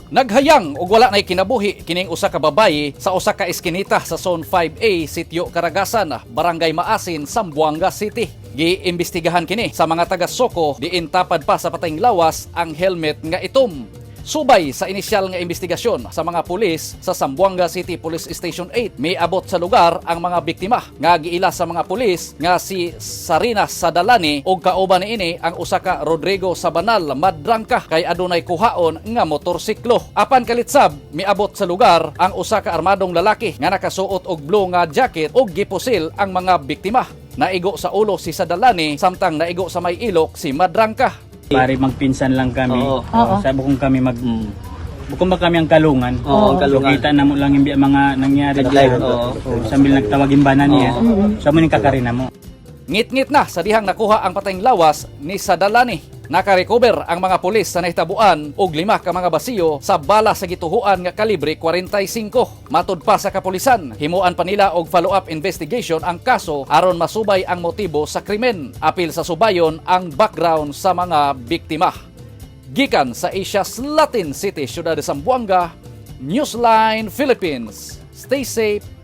Naghayang og wala nay kinabuhi kining usa ka babayi sa usa ka eskinita sa Zone 5A, Sitio Karagasan, Barangay Maasin, Zamboanga City. Giimbestigahan kini sa mga taga Soko diin tapad pa sa patayng lawas ang helmet nga itom. Subay sa inisyal nga investigasyon sa mga pulis sa Zamboanga City Police Station 8, miabot sa lugar ang mga biktima nga giila sa mga pulis nga si Sarina Sadalani ug kauban niini ang usa ka Rodrigo Sabanal Madrangka kay adunay kuhaon nga motorsiklo. Apan kalit sab, miabot sa lugar ang usa ka armadong lalaki nga nakasuot og blue nga jacket ug gipusil ang mga biktima. Naigo sa ulo si Sadalani samtang naigo sa may ilok si Madrangka. Pare magpinsan lang kami. Oo. Oo. Sabi kong kami mag Bukong ba kami ang kalungan? Oo, ang kalungan. So, kita na mo lang yung mga nangyari. Nag-live, dyan. oo. Oo, sambil nagtawag yung bana niya. So mo ning kakarina mo. Ngit-ngit na sa dihang nakuha ang patayng lawas ni Sadalani. Nakarecover ang mga pulis sa nahitabuan og lima ka mga basiyo sa bala sa gituhuan nga kalibre 45. Matud pa sa kapulisan, himuan pa nila og follow-up investigation ang kaso aron masubay ang motibo sa krimen. Apil sa subayon ang background sa mga biktima. Gikan sa Asia's Latin City, Ciudad de Zamboanga, Newsline Philippines. Stay safe.